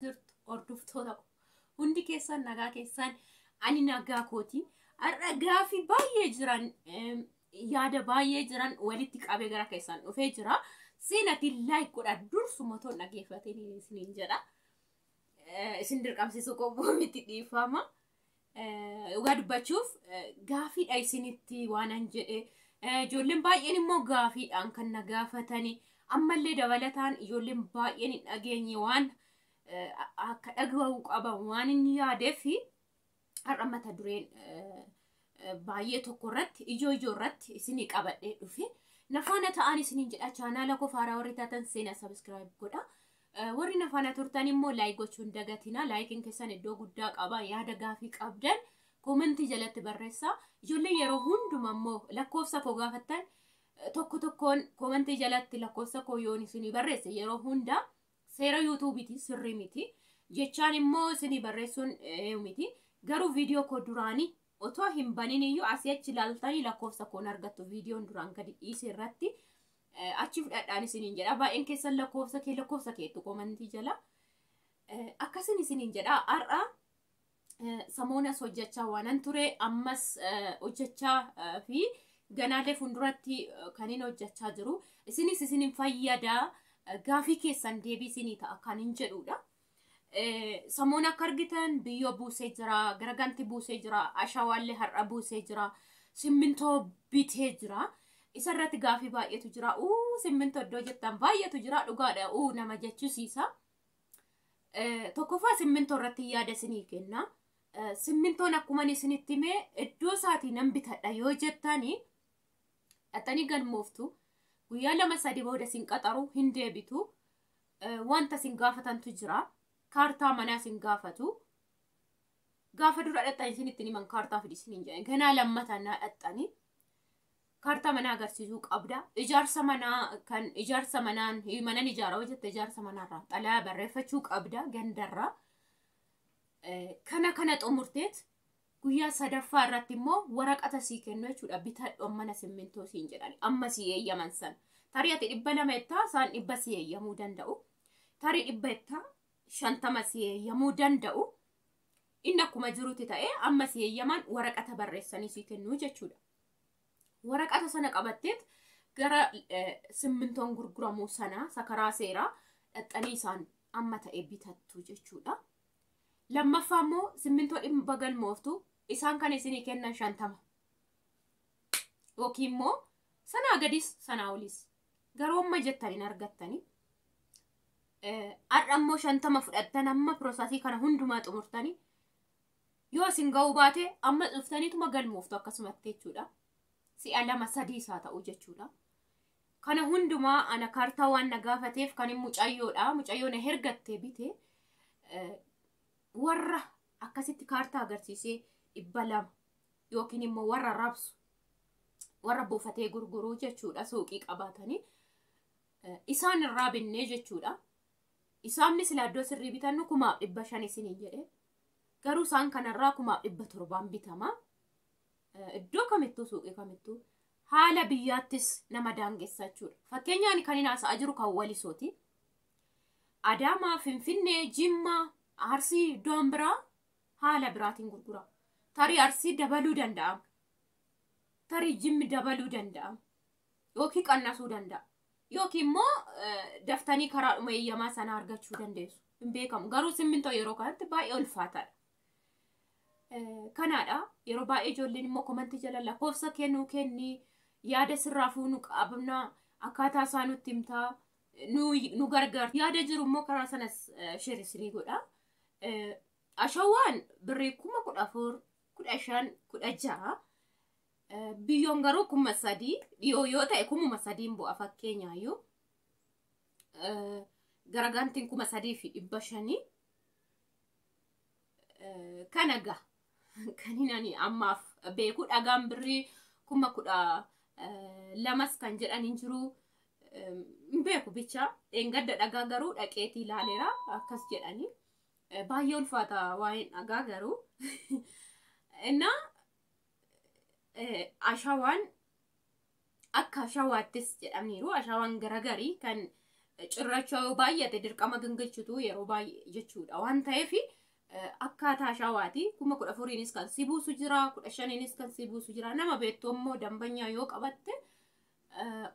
Jirtu hordoftoota koo hundi keessan, nagaa keessan? Ani nagaa kooti. Har'a gaafii baay'ee jiran, yaada baay'ee jiran walitti qabee gara keessan dhufee jira. Seenatiin like godha, dursuma toon dhaggeeffatanii isiniin jedha. Isin dirqamsiisuu qophoo miti, dhiifama. Dhugaa dubbachuuf gaafiidha isinitti waanan jedhe. Ijoolleen baay'een immoo gaafiidhaan kan na gaafatanii, ammallee dabalataan ijoolleen baay'een hin dhageenye waan akka dhaga'uu qaban waan inni yaadeef, har'a mata dureen baay'ee tokko irratti, ijoo ijoo irratti isinii qabadhee dhufe. Nafaana ta'an isiniin jedha. Chaanaala koo faaraa warri taatan seenaa subscribe godha. Warri nafaana turtan immoo like gochuu hin dagatina. Likeiin keessan iddoo guddaa qaba. Yaada gaafii qabdan commentii jalatti barreessaa. Ijoolleen yeroo hunduma immoo lakkoofsa koo gaafattan, tokko tokkoon commentii jalatti lakkoofsa koo yoon isinii barreesse yeroo hunda seera YouTubeiiti sirrii miti. Jechaan immoo isinii barreessuun miti. Garuu viidiyoo koo duraanii otoo hin banin iyyuu asii achi ilaaltanii lakkoofsa koon argattu, viidiyoon duraan gadi dhiise irratti achi fudhadhaan isiniin jedha. Baay'een keessan lakkoofsa kee, lakkoofsa keettu commentii jala. Akkasin isiniin jedha. Har'a samoonas hojjechaa waanan ture, ammas hojjechaa fi ganaalee fuulduratti kan inni hojjechaa jiru. Isinis isinin fayyadaa, gaafii keessan deebii isinii ta'a kan hin jedhudha. Samoon akka argitan biyyoo buusee jira, garaganti buusee jira, ashawaallee har'a buusee jira, simmintoo bitee jira. Isa irratti gaafii baay'eetu jira. Uu, simmintoo iddoo jettan baay'eetu jira, dhugaadha. Uu, nama jechisiisa. Tokkoffaa simmintoo irratti yaada isinii kenna. Simmintoon akkuma isinitti himee, iddoo isaatii nan bitadha yoo jettani, dhaxxanii galmooftu. Guyyaa 2-3 booda isin qaxaru, hin deebitu. Wanta isin gaafatantu jira. Kaartaa manaa isin gaafatu. Gaafa dura dhaxxan isinitti himan, kaartaa fidi isiniin jedhan. Ganaa lammataa naa dhaxxanii kaartaa manaa agarsiisuu qabda. Ijaarsa manaa kan ijaarsa manaan manan ijaaraa hojjette, ijaarsa manaarraa xalayaa barreeffachuu qabda gandarraa. Kana kana xumurteet guyyaa sadaffaa irratti immoo waraqata sii kennu jechuudha. Bitadhu mana simmintoo siin jedhan, amma sii eeyyaman sana. Tarii ati 200 jettaa, isaan 100 sii eeyyamuu danda'u. Tarii 100 jettaa, 50 sii eeyyamuu danda'u. Inni akkuma jirutti ta'ee, amma sii eeyyaman waraqata barreessanii sii kennuu jechuudha. Waraqata sana qabatteet gara simmintoon gurguramuu sana sakaraa seeraa dhaxxanii isaan amma ta'e bitattu jechuudha. Lammaffaa immoo simmintoo 100 galmooftu, isaan kan isinii kennan 50 yookiin immoo sanaa gadis sanaa olis, garuu amma jettan hin argattani. Har'a immoo 50 fudhattan, amma processii kana hundumaa xumurtanii yoo isin ga'uu baate, amma dhuftaniituma galmooftu akkasumatti jechuudha. Si'a 2-3 isaa ta'u jechuudha. Kana hundumaa ana kaartaa waan na gaafateef kan hin mucayyoodha. Mucayyoo na hergattee bite, warra akkasitti kaartaa agarsiisee 200 yookiin immoo warra rabsu, warra buufatee gurguruu jechuudha, suuqii qabaatanii isaan irraa binnee jechuudha. Isaanni sila iddoo sirrii bitannu 1500 isiniin jedhe. Garuu isaan kanarraa 1700n bitama. Iddoo kamittuu, suuqii kamittuu, haala biyyaattis nama daangessa jechuudha. Fakkeenyaan kan inni haasa'aa jiru kan Walisooti. Adaamaa, Finfinnee, Jimmaa, Arsii, iddoon biraa haala biraatiin gurgura. Tarii Arsii dabaluu danda'a. Tarii Jimmi dabaluu danda'a. Yookiin qannasuu danda'a. Yookiin immoo daftanii karaadhuma eeyyamaa sana argachuu dandeessu. Hin beekamu. Garuu simmintoo yeroo kanatti baay'ee ulfaataadha. Kanaadha. Yeroo baay'ee ijoolleen immoo commentii jala lakkoofsa kennuu kenni, yaada sirraa fuunuu qabna, akkaataa isaa nutti himtaa, nu gargaara. Yaada jiru immoo karaa sanas share isinii godha. Ashawaan birrii 14,000, 15,000, 16,000. Biyyoon garuu 3000, dhiyoo yoo ta'e 3000n bu'a fakkeenyaayyuu. Garagantiin 3500. Kana gaa kan ani ammaaf beeku, dhagaan birrii 12,000s kan jedhan hin jiru. Hin beeku bicha, dheengadda dhagaa garuu dhaqeetii ilaaleera, akkas jedhanii. Baay'ee ulfaata waa'een dhagaa garuu. Innaa ashawaan akka ashawaattis jedhamniiru. Ashawaan garagarii kan Cirracha yoo baay'ate dirqama gingilchitu yeroo baay'ee jechuudha. Waan ta'eef akkaataa ashawaati. 14,000nis kan si buusu jira, 15nis kan si buusu jira. Nama beektu immoo dambanyaa yoo qabatte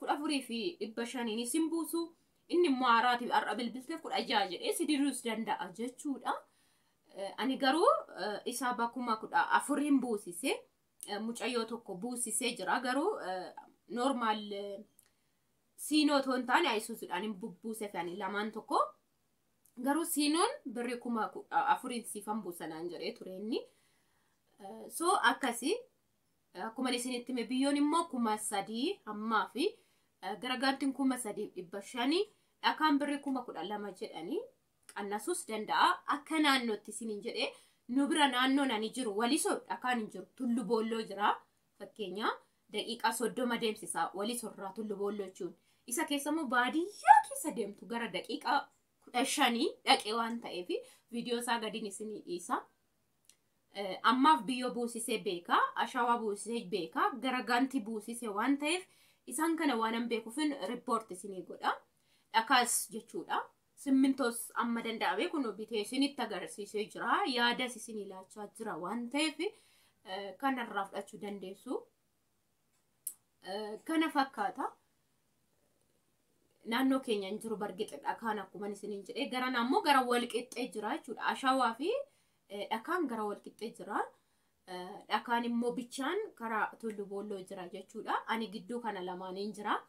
14,500nis hin buusu. Inni immoo haaraatiif har'a bilbiltee 16 jedhee si diduus danda'a jechuudha. Ani garuu isaa 14,000 buusise. Mucayyoo tokko buusisee jira. Garuu normal siinoo otoo hin taane ayisuusuudhaan hin bubbuuse ani lamaan tokko. Garuu siinoon birrii 14,000 siifan buusanaan jedhee ture inni. So akkasii akkuma isinitti hime biyyoon immoo 3,000 ammaa fi garagaantiin 3,500, dhakaan birrii 12,000 jedhanii qannasuus danda'a. Akka naannootti isiniin jedhee, nu bira naannoon ani jiru Walisoo dhakaan hin jiru, Tullu Boolloo jira. Fakkeenya daqiiqaa 30 deemsisaa Walisorraa Tullu Boolloo jechuun. Isa keessa immoo baadiyyaa keessa deemtu gara daqiiqaa 15 dhaqee waan ta'eef viidiyoo isaa gadiin isinii dhiisa. Ammaaf biyyoo buusisee beekaa, ashawaa buusisee beekaa, garagaantii buusisee waan ta'eef isaan kana waan an beekuufin report isinii godha. Dhakaas jechuudha. Simmintoos amma danda'ame kun bitee isinitti agarsiisee jira. Yaadas isinii laachaa jira waan ta'eef kanarraa fudhachuu dandeessu. Kana fakkaata. Naannoo keenya hin jiru bargixi dhakaan akkuma isiniin jedhee, gara ammoo gara walqixxee jira jechuudha. Ashawaa fi dhakaan gara walqixxee jira. Dhakaan immoo bichaan karaa Tullu Boolloo jira jechuudha. Ani gidduu kana lamaaniin jira.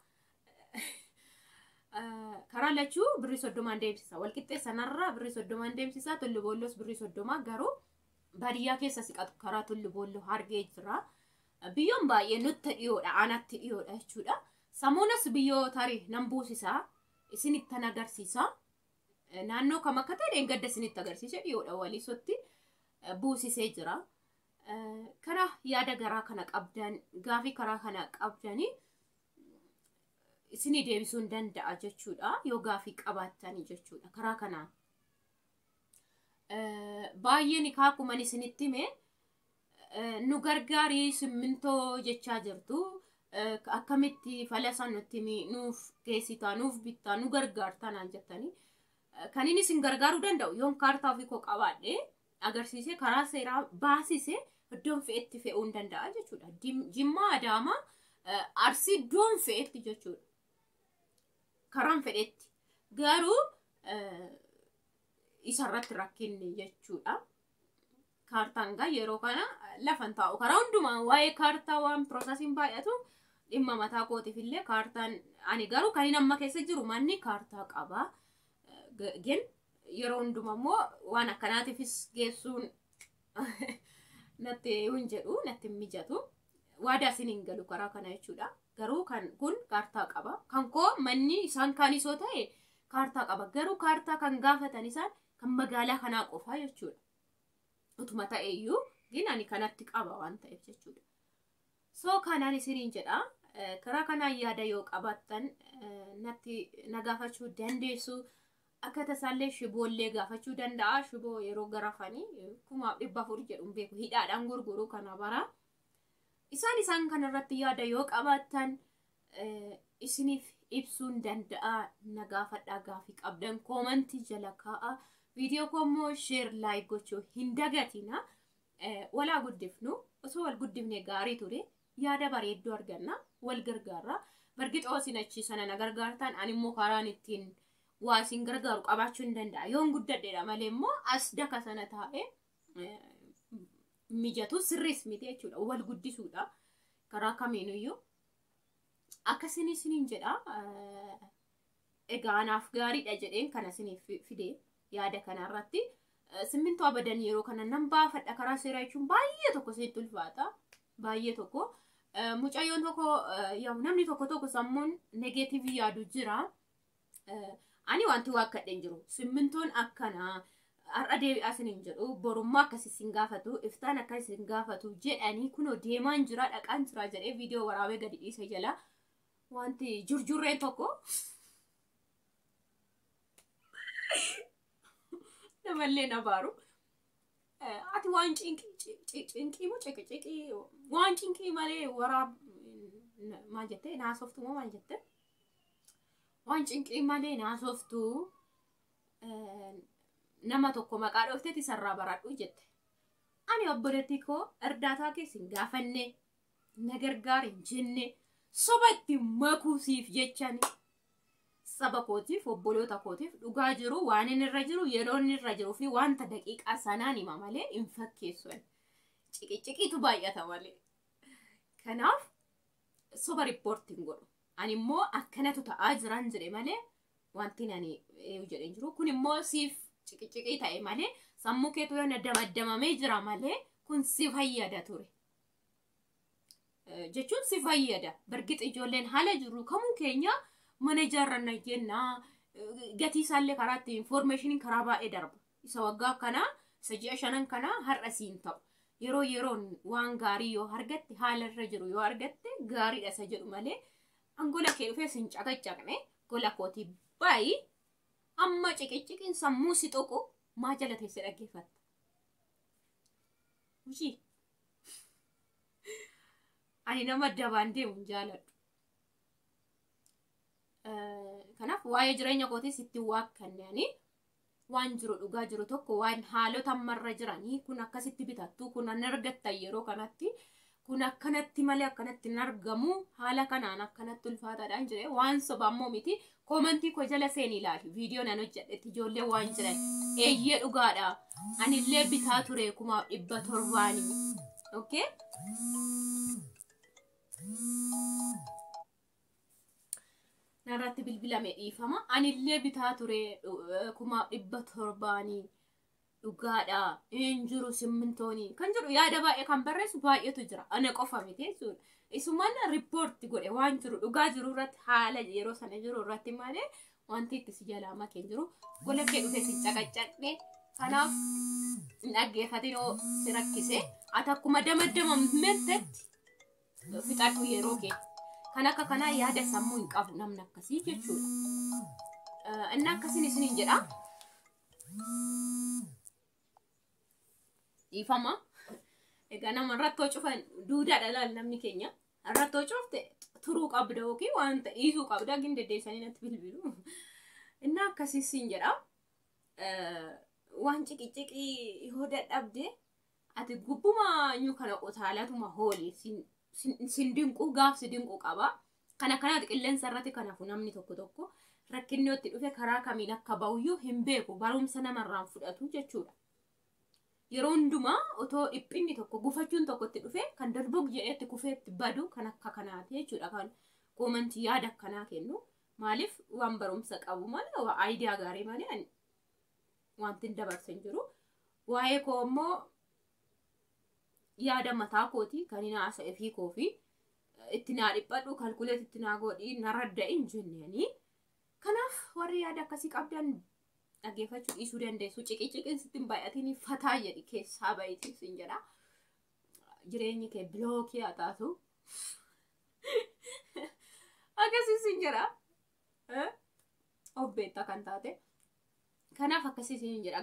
Karaa lachuu birrii 30n deemsisa. Walqixxee sanarraa birrii 30n deemsisa. Tullu Boolloos birrii 30, garuu baadiyyaa keessa siqatu karaa Tullu Boolloo hargee jira. Biyyoon baay'ee nutti dhiyoodha. Anatti dhiyoodha jechuudha. Samuunas biyyoo tarii nan buusisaa. Isinittan agarsiisa. Naannoo kam akka ta'e dheengadda isinitti agarsiise, dhiyoodha, Waliisotti buusisee jira. Kana yaada garaa kana qabdan, gaafii karaa kana qabdanii isinii deebisuu hin danda'a jechuudha. Yoo gaafii qabaattanii jechuudha karaa kanaan. Baay'een akkuma isinitti hime nu gargaarii simmintoo jechaa jirtu. Akkamitti falasa nutti nuuf geessitaa, nuuf bittaa, nu gargaartaa naan jettanii. Kan inni isin gargaaruu danda'u yoon kaartaa ofii koo qabaadhee agarsiisee karaa seeraa baasisee iddoon fe'etti fe'uu hin danda'a jechuudha. Jimmaa, Adaamaa, Arsii, iddoon fe'etti jechuudha. Karaan fedhetti. Garuu isarratti rakkinni jechuudha. Kaartaan gaa yeroo kana lafan taa'u karaa hundumaa waa'ee kaartaa waan processiin baay'atu dhimma mataa kootiif illee kaartaan ani garuu kan inni amma keessa jiru manni kaartaa qaba. Gen yeroo hundumaa immoo waan akkanaatiifis geessuun natti hin jedhu, natti hin mijatu. Waadaa isin hin galu karaa kana jechuudha. Garuu kan kun kaartaa qaba. Kan koo manni isaan kaanisoo ta'e kaartaa qaba. Garuu kaartaa kan gaafatan isaan kan magaalaa kanaa qofaa jechuudha. Utuma ta'e iyyuu gin ani kanatti qaba waan ta'eef jechuudha. So kanaan isiniin jedha. Karaa kanaan yaada yoo qabaattan natti na gaafachuu dandeessu. Akka tasaallee shiboollee gaafachuu danda'a. Shiboo yeroo garafanii 4,400 jedhu beeku, hidhaadhaan gurguruu kana bara. Isaan kanarratti yaada yoo qabaattan isiniif ibsuun danda'a. Na gaafadhaa, gaafii qabdan commentii jala kaa'a. Viidiyoo koo immoo share, like gochuu hin dagatina. Walaa guddifnu, osoo wal guddifne gaarii ture. Yaada bareedduu arganna, wal gargaarra. Bargixoo isin achi sana na gargaartan, ani immoo karaan ittiin waa isin gargaaru qabaachuu hin danda'a. Yoon guddadheedha malee immoo as daka sana taa'ee mijatu sirriis miti jechuudha. Wal guddisuudha. Karaa kamiinuyyuu. Akkasiin isiniin jedha. Egaa anaaf gaariidha jedheen kana isiniif fide yaada kanarratti. Simmintoo abadan yeroo kana nan baafadha karaa seeraa jechuun baay'ee tokko isinitti ulfaata. Baay'ee tokko. Mucayyoon tokko, namni tokko tokko sammuun negative yaadu jira. Ani wanti waakkadhe hin jiru. Simmintoon akkanaa har'a deebi'aa isiniin jedhu, borummaa akkas isin gaafatu, iftaan akkas isin gaafatu jedhanii, kunoo deemaan jira, dhaqaan jira jedhee viidiyoo waraabee gadi dhiise jala wanti jurjurreen tokko namallee na baaru. Ati waan cinqii cinqii moo ciqi waan cinqii malee waraab maal jettee naasoftu moo maal jettee? Waan cinqii malee naasoftuu nama tokko maqaa dhoofteeti sarraa baradhu jette. Ani obboleettii koo erdaataa keessa hin gaafanne, na gargaar hin jenne, soba itti makuusiif jechan saba kootiif obboloota kootiif dhugaa jiru waan inni irra jiru yeroo inni irra jiruu fi wanta daqiiqaa sanaan hima malee hin fakkeessu. Ciqiciqiitu baay'ata malee. Kanaaf soba riippoortiin godhu. Ani immoo akkanatu ta'aa jiran jedhe malee wanti ani jedhee jiru kun immoo siif ciqiciqii ta'e malee sammuu keetu yoo damaddamamee jira malee kun si fayyada ture. Jechuun si fayyada. Bargix ijoolleen haala jiru kamuu keenya mana ijaarranna jennaa gatii isaallee karaa ittiin infoormeeshiniin karaa baay'ee darba. Isa waggaa kanaa isa ji'a shanan kanaa har'a siin ta'u. Yeroo yeroon waan gaarii yoo argatte haala irra jiru yoo argatte gaariidha isa jedhu malee angola kee dhufee sin caqacaqne gola kootii baay'ee amma ciqiciqiin sammuu si tuqu maa jala teessee dhaggeeffatta. Hojii. Ani nama dabaan deemu hin jaaladhu. Kanaaf waa'ee jireenya kootii sitti waakkanne ani waan jiru dhugaa jiru tokko waan haalota ammarra jiranii kun akkasitti bitattu kun an argattan yeroo kanatti kun akkanatti malee akkanatti hin argamu haala kanaan akkanatti ulfaataadhaan jire waan soba ammoo miti koomantii koo jala seeni ilaali viidiyoo nan hojjedhetti ijoollee waan jiran eeyyee dhugaadha anillee bitaa ture 1700 okay. Narratti bilbilame dhiifama. Anillee bitaa ture 1700 dhugaadha. Hin jiru simmintoonii kan jedhu yaada baay'ee kan barreessu baay'eetu jira. Ana qofa miti jechuudha. Isumaan riippoorti godhe waan jiru dhugaa jiru irratti haala yeroo sana jiru irratti malee wanti itti si jalaa makee jiru. Gola kee dhufee si caqacaqne kanaaf hin dhaggeeffatin oo si rakkise. Ati akkuma damaddamamtetti fixadhu yeroo kee. Kan akka kanaa yaada sammuu hin qabu namni akkasii jechuudha. Inni akkasiin isiniin jedha. Dhiifama. Egaa nama irratti cufan duudaadha laal namni keenya. Irratti cufte turuu qabda yookiin wanta dhiisuu qabda gin deddeebisanii natti bilbilu. Inni akkasii siin jedha. Waan ciqiciqii yoo dadhabde ati gubbuma nyuu kana utaalatuma hooli siin dinquu gaafsi dinquu qaba. Kana kanaati qilleensa irratti kanaafuu namni tokko tokko rakkinni itti dhufe karaa kamiin akka ba'uyyuu hin beeku barumsa namarraan fudhatu jechuudha. Yeroo hundumaa otoo dhiphinni tokko gufachuun tokko itti dhufe kan darbug jedheetti kufeetti badu kan akka kanaati jechuudha. Kan koomantii yaada akkanaa kennu maaliif waan barumsa qabu malee waa aayidiyaa gaarii malee wanti hin dabarsan jiru. Waa'ee koo immoo yaada mataa kooti kan hin haasa'e fi koo fi itti naa dhiphadhu kalkuleet itti naa godhi na radda'in jenneeni. Kanaaf warri yaada akkasii qabdan dhaggeeffachuu dhiisuu dandeessu. Ciqiciqiin sitti hin baay'atiin fataa jedhi keessaa ba'iitiin siin jedha. Jireenyi kee bilookii haa taatu. Akkasii siin jedha. Of beektaa kan taate. Kanaaf akkasii siin jedha.